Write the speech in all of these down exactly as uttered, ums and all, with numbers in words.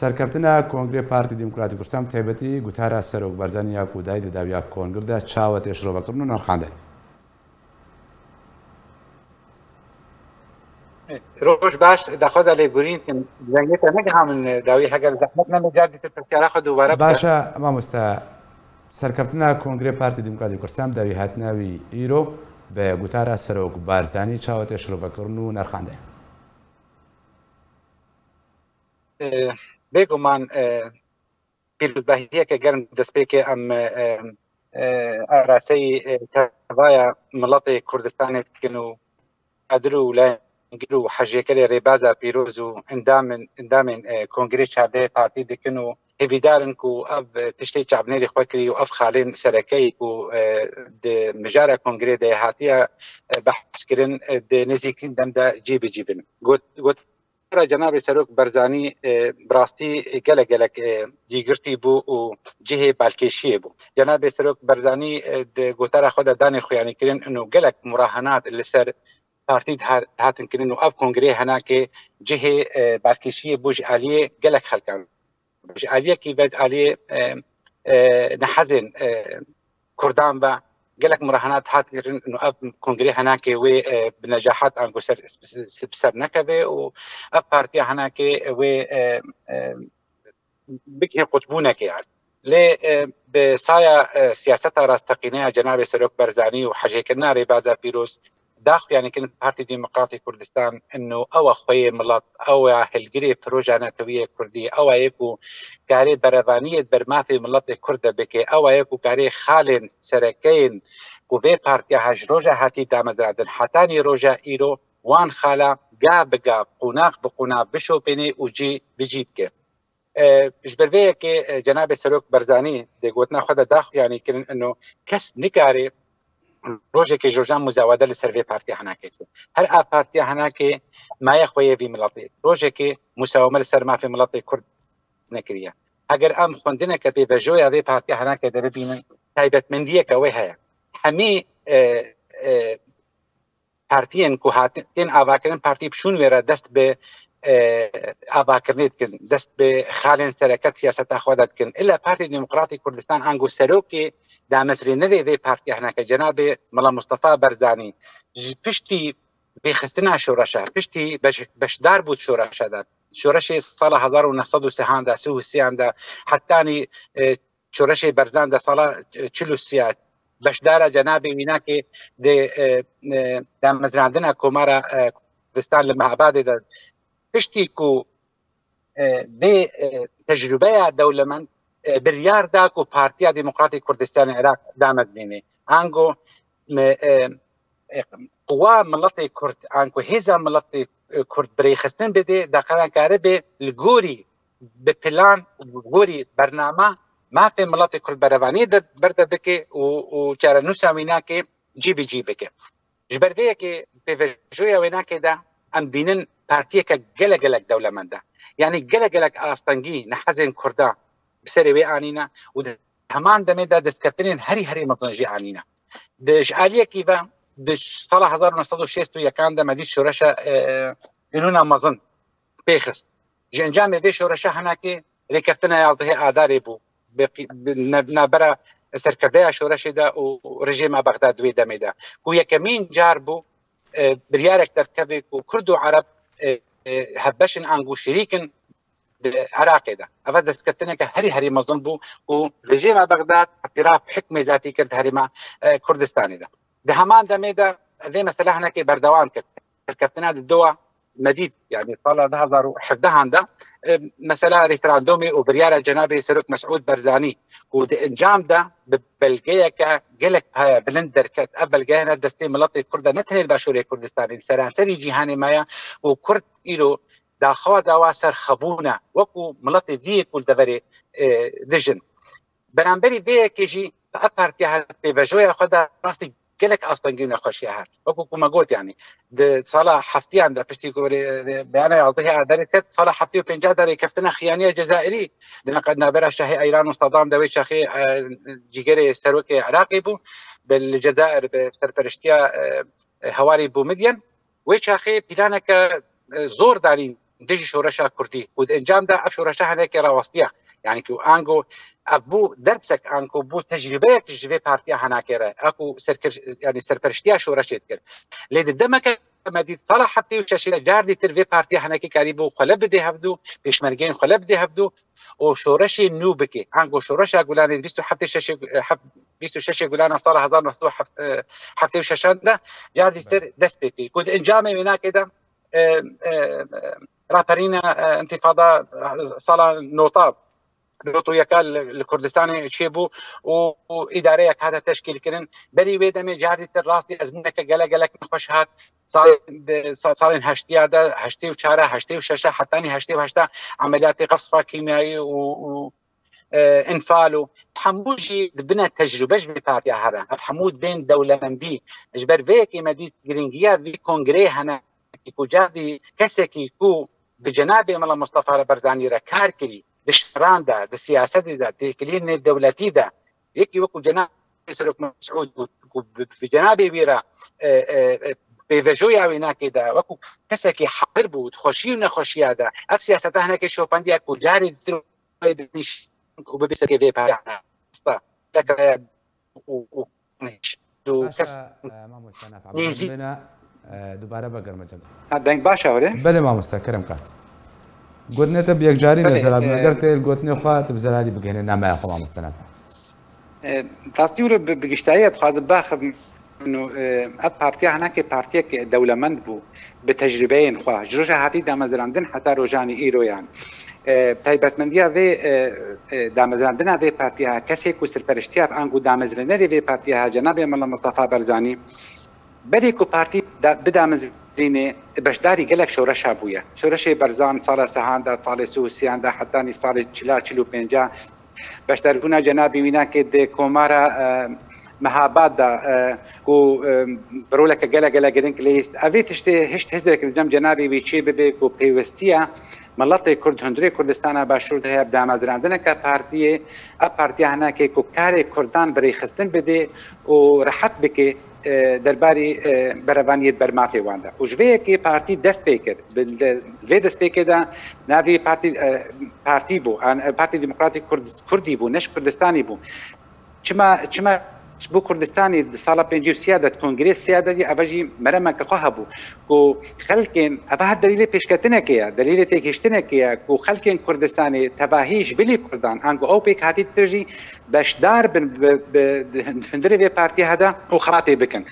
Serkeftina Kongrê Partî Demokratî Kurdistan bi taybetî gotara Serok Barzanî ya ku dayî di dawiya kongir de çawa tê şirovekirin û nirxandin. Roj baş, daxwaza lêborîn kim. Zengê te negiha min dawî, heger zehmet nebe car dîtir pirsiyara xwe dubare bike. Baş e mamoste, serkeftina Kongrê Partî Demokratî Kurdistan bi dawî hatina wî îro bi gotara Serok Barzanî çawa tê şirovekirin û nirxandin. Bêguman pîrozbahiyeke germ destpêkê em araseyî tevaya miletê Kurdistanê dikin û qedir û lengir û hejêkerê rêbaza pîroz û endamên endamên Kongrê çardehê Partî dikin û hêvîdar in ku ev tiştê çavnêrî xwe kirî û ev xalên serekeyî ku di mijara Kongrê de hatiye behs kirin di nêzîktirîn dem de cî bi cî bin. Got, got Ra Cenabê Serok Barzanî e, bi rastî gelek gelek e, cîgirtî bû û cihê balkêşiyê bû. Cenabê Serok Barzanî e, di gotara xwe de danê xuyanî kirin û gelek murahenat li ser partî dihar- dihatin kirin û ev kongreyê henakê cihê e, balkêşiyê bû ji aliyê gelek xelkan. Ji aliyekî ve aliyê e, e, nehezên e, Kurdan ve gelek murahana hat kirin û ev kongrê henakê wê e, bi necahat ango ser bi ser nekeve û ev partiya henakê wê e, e, bigihê qutbûnekê yani. Lê e, bi saya e, siyaseta rasteqîne ya Cenabê Serok Barzanî û hecêkirina rêbaza pîroz daxuyanîkirin Partî Demokratî Kurdistan ino ew e xweyê milet, ew e hilgirê proja netewî yê Kurdî, ew e yê ku karê berevaniyê di ber mafê miletê Kurd de bike, ew e yê ku karê xalên serekeyên ku vê partiya he ji roja hatî damezrandin hetanî roja îro wan xala gav bi gav, qonax bi qonax bişopêne û cî bi cî bike. E, ji ber vê yekê e, Cenabê Serok Barzanî di gotina xwe de daxuyanî kirin ino kes nikare rojekê jojan muzawede li ser vê partiya henakê bike. Her a partiya henakê maye xwe yê vî miletê. Rojekê musaweme li ser mafê miletê Kurd nekiriye. Heger em xwendineke pêvejoya vê partiya henakê de bibînin, taybetmendiyeke wê heye. Hemî e, e, partiyên ku hatin tên avakirin partî bi şûn wê re dest bi e, avakirinê dikin, dest bi xalên sereke siyaseta xwe de dikin. Îlla Partî Demokratî Kurdistan ango serokê damezrênerê vê partiya hineke cenabê Mela Mustafa Barzanî ji piştî vêxistina şoreşa, piştî beş, beşdar bû şoreşa de. Şoreşê sala hezar û neh sed û sêhan de, sî û sêyan de, hetanî e, şoreşê Berzan de sala e, çil û sêya beşdara cenabê wînakê di e, e, damezrandina Komara e, Kurdistan li Mehabadê de piştî ku e, vê e, tecrûbeya dewlemend e, biryar da ku Partiya Demokratîk Kurdistanê Iraq damezrînê. Ango me, e, e, quwa miletê Kurd, ango hêza miletê e, Kurd birêxistin bidê, deqena karibe li gorî bi plan, bi gorî bernama mafê miletê Kurd berevaniyê de berde bike û, û çarenûsa wînakê cî bi cî bike. Ji ber vê yekê pêvejoya wênakê de em dînin partiyeke gelek gelek dewlemend e. Yanî gelek gelek astengî nehezên Kurda bi serê wê anîne û di heman demê de destkeftinên herî herî mezin jî anîne. Di ji aliyekî ve di sala hezar û neh sed û şêst û yekan de me dît şoreşa e, e, Înûna mezin pêxist. Ji encamê vê şoreşa hinekê rêkeftina yazdehê Adarê bû. Bi qî- bi nav- navbera serkirdeya şoreşê de û rejêma Bexdad di wê demê de. Ku yekemîn car bû e, biryarek derkeve ku Kurd û Ereb e, e, hevbeş in ango şirîk in di Iraqê de. Eva destkeftineke herî herî mezin bû û rejêma Bexdad îtiraf hikmê zatî kir di herêma e, Kurdistanê de. Di heman demê de vê mesele hinekê berdewam kir. Serkeftina di dowa me dît, yani sala du hezar û hevdehan de e, mesela referandumê û biryara cenabê Serok Mesûd Barzanî ku di encam de bi belgeyeke gelek paye bilind derket. Ev belge hene destê miletê Kurd de ne tenê li Başûrê Kurdistanê, li seranserî cîhanê me ye û Kurd îro daxwaza wa serxwebûn e, wekû miletê dî yê ku li deverê e, dijin. Beramberî vê yekê jî ev partiya hat pêvejoya xwe de rastî gelek astengî û nexweşiya hat. Wekû ku me got, yanî di sala heftiyan de piştî ku rê- rê- beyana yazdehê Adarê ket, sala heftê û pêncah de rêkeftina Xiyaniya Cezayirî di neqed navbera Şahê Eyran û Sedam de wê çaxê e, cîgerê serokê Iraqê bû. Bi li Cezayir bi serperiştiya e, e, Hewarî Boumediene. Wê çaxê planeke e, zor danîn dijî şoreşa Kurdî û di encam de ev şoreşa henekê rawestiya. Yani ku ango ev bû dersek, ango bû tecrübeyek ji vê partiya henekê re. Eku serkir-, yani serperiştiya şoreşê dikir. Lê di demeke me dît sala heftê û şeşê de cardîtir vê partiya henekê karîbû xwe le bidê hevdû, pêşmergeyên xwe le bidê hevdû û şoreşê nû bike. Ango şoreşa Gulanê bîst û heftê şeşê, hef-, bîst û şeşê Gulana sala hezar neh sed û heftê û şeşan de cardîtir dest pê kir. Ku di encamê wênakê de, e, e, raperîna, e, întifada, e, sala nota, nod û yeka li, li Kurdistanê çêbû û, û îdareyek hate teşkîlkirin. Berî wê demê cardîtir rastî ezmûneke gelek gelek nexweş hat. Salên, di, sa-, salên heştiya de, heştê û çar, heştê û şeş, hetanî heştê û heşt emeliyatê qesfa kîmyayî û, û, e, înfal û hemû jî dibine tecrube ji vê partiya here. Ev hemû dibên dewlemendî. Ji ber vê yekê me dît girîngiya vî kongreyê hene ku cardî kesekî ku bi cenabê Mela Mustafa Barzanî re kar kirî, di şeran de, di siyasetê de, têkiliyên nêvdewletî de, yekî wekû cenabê Serok Mesûd û ku bi, bi cenabê wî re, e, e, e, pêvejoya wênakê de, wekû kesekî hazir bû, di xweşî û nexweşiya de, ev siyaseta hinekê şopendiya ku carê ditir û bibî serkê vê peyama. Esta, û, û, û Baş e, kes e, mamoste Nefha, nêzî- bena, e, dubare vegerme cem. Ha, deng baş e, öyle? Belê mamoste, kerem ka. Gotinê te bi yekcarî ne Belê, zelal bûne. e, Ger tê li gotinê xwe tu bi zelalî bigihînî nameya xwe mamoste Nefha. E, rastî wilo bi, bi giştayî ez dixwazim baxim û, e, ev partiya hinekê partiyek dewlemend bû. Bi tecrübeyên xwe ji roja hatî damezrandin heta rojanî îro yan. E, taybetmendiya vê, e, e, damezrandina vê partiya, kesê ku serperiştiya ango damezrênerê vê partiya, cenabê Mela Mustafa Barzanî, berê ku partî da, bidamezrînê, beşdarî gelek şoreşa bûye. Şoreşê Barzan sala sehan de, salê sî û sêyan de, hetanî salê çila, çil û pênca, beşdarbûna cenabê wînakê di komara, e, Mehabad de, e, ku, e, bi roleke gelek gelek girîng leyîst. Evê tiştê hişt hizrek li cem cenabê wî çê bibe ku pêwestiya miletê Kurd hundirê Kurdistana Başûr de heye bi damezrandineke partiyê, ev partiya hinekê ku karê Kurdan bi rêxistin bidê û rehet bike, e, derbarî, e, berevaniyê di ber mafê wan de. Û ji vê yekê partî dest pê kir. Bi, li vê destpêkê de navê partî, e, partî bû. An, e, Partî Demokratîk Kurd-, Kurdî bû, ne ji Kurdistanî bû. Çima, çima ji bo Kurdistanê di sala pêncî û sêya de, di kongrê sêya de jî, eva jî meremeke xwe hebû. Ku xelkên, eva her delîlê pêşketinekê ye, delîlê têgihiştinekê ye, ku xelkên Kurdistanê tevahî ji bilî Kurdan, ango ew pêkhatî ditir jî beşdar bin bi, bi, di hundirê vê partiyê hede û xebatê bikin.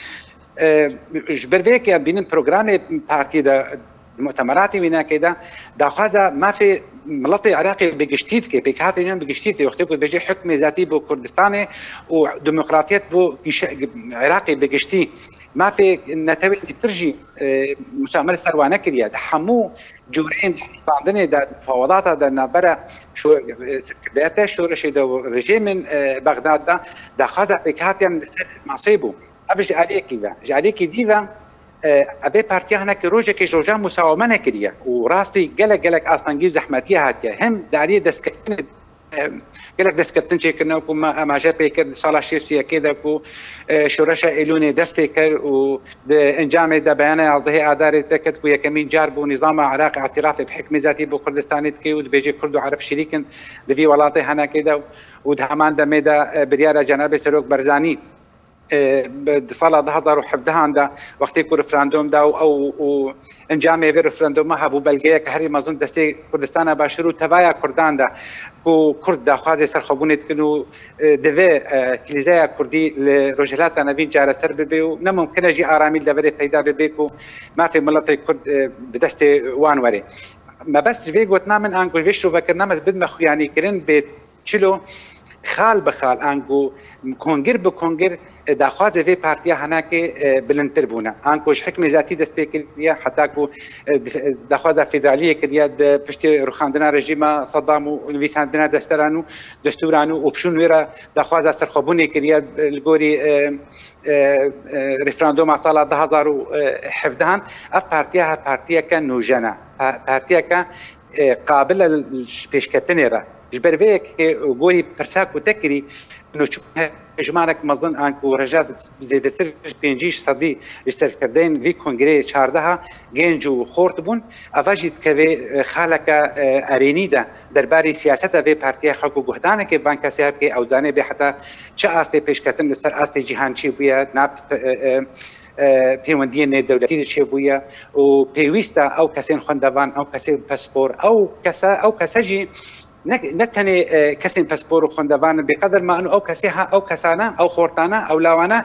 E, ji ber vê yekê em bînin programê partiyê de, di mutemeratê wînakê de daxwaza mafê miletê Iraqê bi giştî dike, pêkhatê yan bi giştî dike. Wextê ku dibêje hukmê zatî bo Kurdistanê û demokratiyet bo gişe-, Iraqê bi giştî. Mafê netewên dîtir jî, e, musamere ser wan nekiriye. Di hemû cûreyên hesibandinê de, mufawedata de navbera şo-, e, serkirdeyete şoreşê de û rejîmên, e, Bexdad de daxwaza pêkhatiyan li ser masê bû. Ev ji aliyekî ve. Ji aliyekî dî ve, e, evê partiya hinekî rojekê ji rojan musaweme nekiriye û rastî gelek, gelek astengî û zehmetiye hatiye. Hem di aliyê destkeftine, e, gelek destkeftin çêkirine ku me amaje pê kir di sala şêst û yekê de ku, e, şoreşa Êlûnê dest pê kir û di encamê de beyana yazdehê Adarê derket ku yekemîn car bû nîzama Iraqê îtirafê bi hikmê zatî bo Kurdistanê dike û dibêje Kurd û Ereb şirîk in di vî welatê henekê de û di heman demê de, e, biryara Cenabê Serok Barzanî e, bi, di sala du hazar û hevdehan de wextê ku referandum da û ew û encamê vê referanduma hebû, belgeyeke herî mezin destê Kurdistana Başûr û tevaya Kurdan de ku Kurd daxwazê serxwebûnê dikin û, e, divê, e, krîzeya Kurdî li Rojhilata Navîn çareser bibe û ne mumkin e jî aramî li deverê peyda bibe ku mafê miletê Kurd, e, bi destê wan were. Mebest ji vê gotina min an ku vê şovekirina min bidme xuyanîkirin bê çilo xal bi xal, ango kongir bi kongir, e, daxwazê vê partiya henekê, e, bilindtir bûne. Ango ji hikmê zatî dest pê kiriye, heta ku, e, di-, e, daxwaza federaliyê kiriye, di piştî rûxandina rejîma Sedam û nivîsandina desteran û destûran û opsiyonê wê re daxwaza serxwebûnê kiriye, e, li gorî, e, e, e, referanduma sala du hazar û hevdehan. Ev partiya, he, partiyeke nûjen e. Pa-, partiyeke e, qabil e ji pêşketinê re. Ji ber vê yekê û gorî pirsa ku te kirî, nûçûn hejmarek mezin an ku reja zêdetir pêncî sedî ji serkirdeyên vî kongreyê çardeha genc û xort bûn. Eva jî dikeve, e, xaleke, e, erênî de derbarê siyaseta vê partiya xwe ku guhdanekê van kesê hebkê ew danê bê heta çi astê pêşketin li ser astê cîhan çêbûye, nav, e, e, e, pêwendiyên nêdewletî de çêbûye û pêwîst e ew kesên xwendevan, ew kesên pispor, ew kese, ew kese jî ne, ne tenê, e, kesên pispor û xwendevan in, bêqedir ma ino ew kesê ha, ew kesane, ew xortane, ew lawane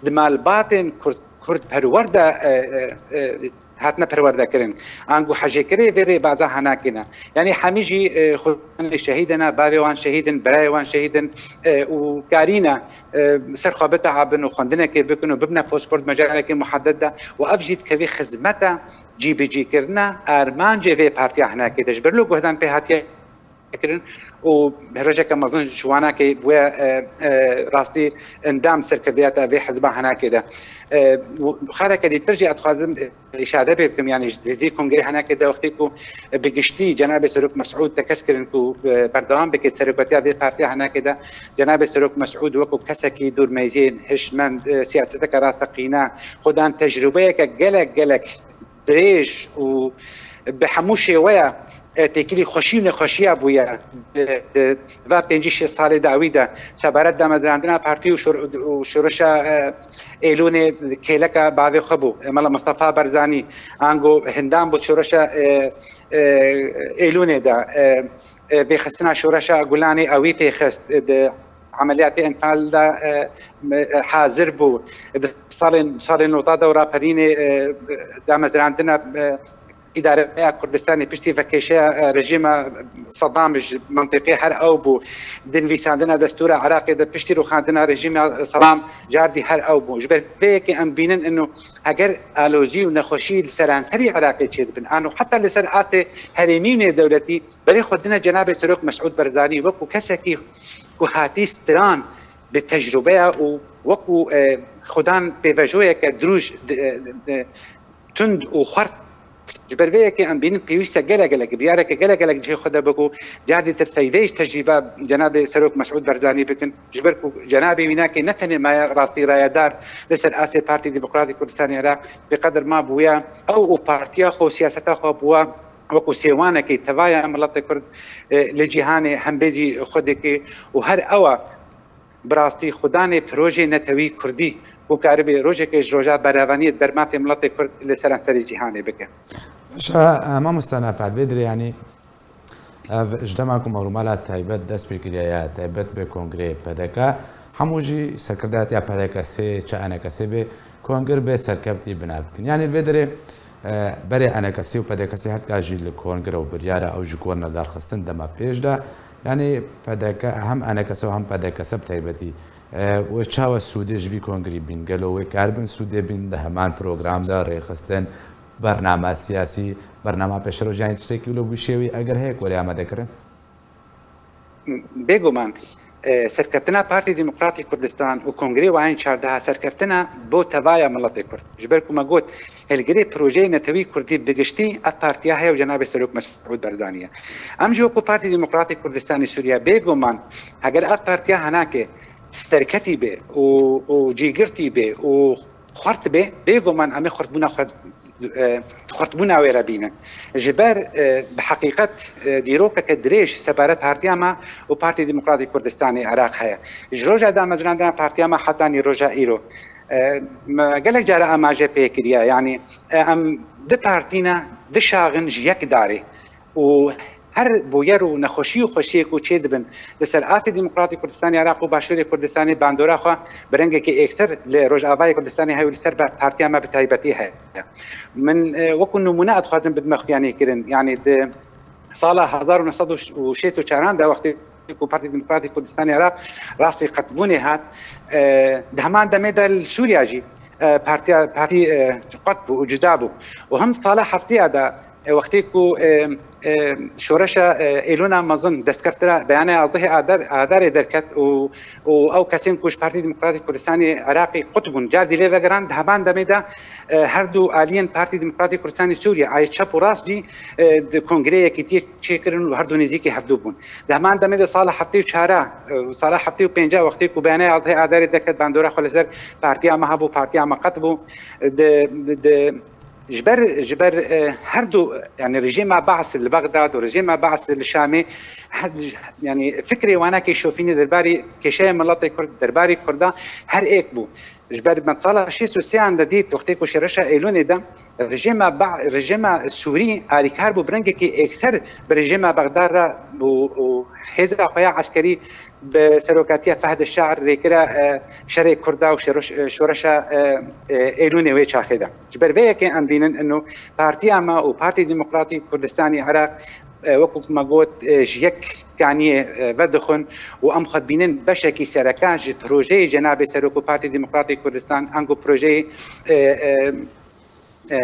di malbatên kurd, kurd perwer de, e, e, e, hatine perwerdekirin. Ango hejêkirê vê rêbaza henakê ne. Yanî hemî jî, e, xwedanê şehîd ne, bavê wan şehîd in, birayê wan şehîd in, e, û karîne, e, ser xwe bitehabin û xwendinekê bikin û bibine pospor di mecarekê muhedded de û ev jî dikevî xizmeta cîbicîkirina armancê vê partiya henakê de. Ji ber lo guhdan pê hatiye kirin û rojeke mezin ji wanakê bûye, e, e, rastî endam serkirdeyata vê hizba henakê de. E, û xaleke dîtir jî ez dixwazim, e, îşade pê bikim, yanî ji vî kongrê henakê de wextê ku bi giştî Cenabê Serok Mesûd tekez kirin ku, e, berdewam bike serokatiya vê partiya henakê de, Cenabê Serok Mesûd wekû kesekî dûrmeyzên hişmend, e, siyaseteke rasteqîne, xwedan tecrûbeyeke gelek gelek dirêj û bi hemû şêweya, e, têkilî xweşî û nexweşiya bûye di, di va pêncî şêst salê dawî de sebaret damezrandina partî û şor-, û şoreşa, e, Êlûnê kêleka bavê xwe bû, e, Mela Mistefa Barzanî, ango hindan bû şoreşa, e, e, Êlûnê de, e, e, vêxistina şoreşa Gulanê ewî têxist, e, di emeliyatê Enfal de, e, me-, e, hazir bû. Di salên, salên nota de û raperînê, e, damezrandina, e, îdareya Kurdistanê piştî vekêşeya, e, rejîma Sedam ji mentiqê her ew bû. Di nivîsandina destûra Iraqê de piştî rûxandina rejîma Sedam cardî her ew bû. Ji ber vê yekê em bînin ino heger alozî û nexweşî li seranserî Iraqê çêdibin, ano heta li ser astê herêmî û nêvdewletî, berê xwe dine Cenabê Serok Mesûd Barzanî wekû kesekî ku hatî stiran bi tecrûbeya û wekû, e, xudan pêvejoyeke dirûj, e, e, tund û xwert. Ji ber vê yekê em bînin pêwîst e gelek gelek, biryareke gelek gelek cihê xwe de bû ku cardî tir feydeyê ji tecrîba Cenabê Serok Mesûd Barzanî bikin. Ji ber ku Cenabê wî nake ne tenê maye rastî rayedar li ser asê Partî Demokratîk Kurdistanê Iraq, bi qedir ma bûye ew û partiya xwe û siyaseta xwe bûye wekû sêwanekê tevaya miletê Kurd, e, li cîhanê hembêzî xwe dike û her ew e bi rastî xudanê projê netewî kurdî û karibê rojekê ji roja berevaniyê di ber mafê miletê Kurd li seranserê cîhanê bike. Baş e, mamoste Nefel, vê dirê yanî ev ji dema ku me rûmala taybet dest pê kiriye ya taybet bi kongreyê P D K, hemû jî serkirdeyatiya P D K S, çi E N K S bê, kongir bê serkevtî bi nav dikin. Yanî li vê dirê, e, berê E N K S û P D K S her ka jî li kongir û biryara ew ji ku ne darxistin dema pêş de, yanî P D K, hem E N K S û hem P D K S bi taybetî, e, wê çawa sûdê ji vî kongrî bîn? Gelo wê karibin sûdê bîn di heman program de rêxistin, bernama siyasî, bernama pêşerojî, yanî tiştekî wilo bi şêwî eger heye ku were amade kirin? Bêguman, e, serkeftina Partî Demokratîk Kurdistan û Kongrê Wayên çardeha serkeftina bo tevaya miletê Kurd. Ji ber ku me got, hilgirê projeyê netewî Kurdî bi giştî ev partiya heye û Cenabê Serok Mesûd Barzanî ye. Em jî wekû Partî Demokratîk Kurdistanê Sûriye bêguman, heger ev partiya henake serketî bê û, û cîgirtî bê û xurt bê, bêguman em ê xurtbûna xwe, e, xurtbûna wê re bînin. Ji ber, e, bi heqîqet, e, dîrokeke dirêj sebaret partiya me û Partî Demokratîk Kurdistanê Iraq heye. Ji roja damezrandina partiya me hetanî roja îro, e, me gelek cara amaje pê kiriye. Yanî, e, em di partî ne, di şaxin ji yek darê. û her bûyer û nexweşî û xweşiyê ku çêdibin li ser astê Demokratîk Kurdistanê Iraq û Başûrê Kurdistanê bandora xwe bi rengekî êkser li Rojavayê Kurdistanê heye û li ser partiya me bi taybetî heye. Min, e, wekû nimûne ez dixwazim bidime xuyanîkirin, yanî di sala hezar û neh sed û şêst û çaran de wextê ku Partî Demokratîk Kurdistanê Iraq rastî qetbûnê hat, e, di heman demê de li Sûriya jî, e, partiya, partî, e, qet bû û cuda bû. Û him sala heftiya de E, wextê ku, e, e, şoreşa, e, Êlûna mezin destkeftira beyanê yazdehê Adar, Adarê derket û, û ew kesên ku ji Partî Demokratîk Kurdistanê Iraqê qut bûn, cardî lê vegeran, di heman demê de, e, her du aliyên Partî Demokratîk Kurdistanê Sûriye, ayê çep û rast jî, e, di kongreyê yekîtiyê çêkirin û her du nêzîkî hevdû bûn. Di heman demê de sala heftê û çara, e, û sala heftê û pênca wextê ku beyanê yazdehê Adarê derket, bandora xwe li ser partiya me hebû, partiya me qet bû. Di, di, di, ji ber, ji ber, e, her du, yani rejîma Baas li Bexdad û rejîma Baas li Şamê, her, yani fikrê wanakê şofînî derbarî kêşeya miletê Kurd, derbarî Kurda her êk bû. Ji ber me sala şêst û sê an de dît, wextê ku şêreşa Êlûnê de rejîma Ba-, rejîma Sûrî alîkar bû, bi rengekî êkser bi rejîma Bexdad re bû û hêza xwe ya eskerî bi serokatiya Fehd Şar rêkira, e, şerê Kurda û şeroş-, e, şoreşa, e, e, Êlûnê wê çaxê de. Ji ber vê yekê em dînin ino partiya me û Partî Demokratî Kurdistanî Iraq, e, wekû me got, e, ji yek kaniyê, e, vedixwin û em xwe dibînin beşekî sereke ji projeyê Cenabê Serok û Partî Demokratî Kurdistan, ango projeyê, e, e, e,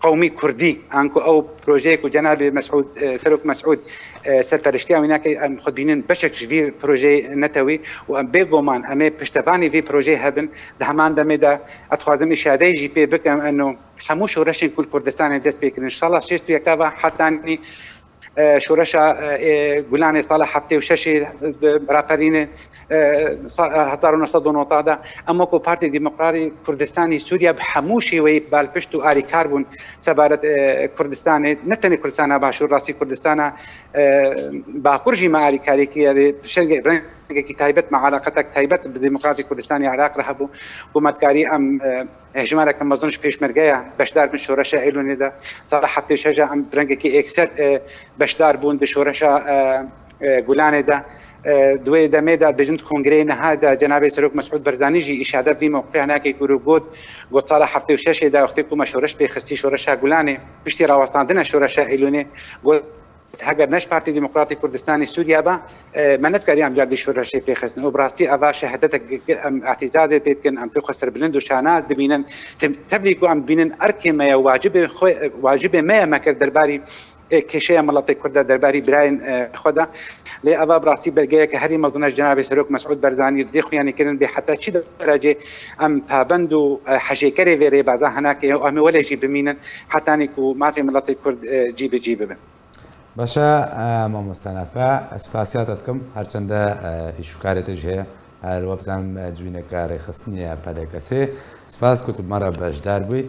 qewmî kurdî, anku ew projeyê ku Cenabê Mesûd, e, Serok Mesûd, e, serperiştiya wî nake, em xwe dibînin beşek ji vî projeyê netewî û em bêguman em ê piştevanî vî projeyê hebin. Di heman demê de ez dixwazim îşadeyê jî pê bikim, eno hemû şoreşên ku li Kurdistanê dest pê kirin, ji sala şêst û yeka ve hetanî, e, şoreşa, e, Gulanê sala heftê û şeşê, e, raperînê, e, sa-, e, hezar û neh sed û newta de, em wekû Partî Demokratî Kurdistanî Sûriye bi hemû şêweyî balpişt û alîkar bûn sebaret, e, Kurdistanê, ne tenê Kurdistana Başûr, rastî Kurdistana, e, Bakur jî me alîkarî kiriye, şenge-, rengekî taybet me eleqetek taybet bi Demokratî Kurdistanê Iraq re hebû, ku me dikarî em, e, hejmareke mezin ji pêşmergeya beşdar bin şoreşa Êlûnê de. Sala heftê û şeş em bi rengekî êkser, e, beşdar bûn di şoreşa, e, e, Gulanê de. E, di wê demê de dibêjin di kongreyê niha de Cenabê Serok Mesûd Barzanî jî îşade vî mewqî hinekê kir û got, got sala heftê û şeşê de wextê ku me şoreş pê xistî, şoreşa Gulanê, piştî rawestandina şoreşa Êlûnê, got, heger ne ji Partî Demokratîk Kurdistanê Sûriye be, e, me nedikarî em car dî şoreşê pê xistin. Û bi rastî eva şehadetek em îtîzazê tê dikin, em pê xwe serbilind û şanaz dibînin. Tim-, tevlî ku em dibînin erkê me ye, wacibê xwe, wacibê me ye me kir derbarî, e, kêşeya miletê Kurd de, derbarî birayên, e, xwe de. Lê eva bi rastî belgeyeke herî mezin e ji Cenabê Serok Mesûd Barzanî, dizê xuyanî kirin bê heta çi derecê em pabend û, e, hejêkerê vê rêbaza hinekê ye û em ê welê jî bimînin hetanî ku mafê miletê Kurd, e, cî bi cî bibin. Baş e, e, mamoste Nefe, ez spasiya te dikim, her çende, e, îş û karê te jî heye. Her we bizanim, e, civîneke rêxistinî ye P D K S'ê. Spas ku tu bi me re beşdar bûyî.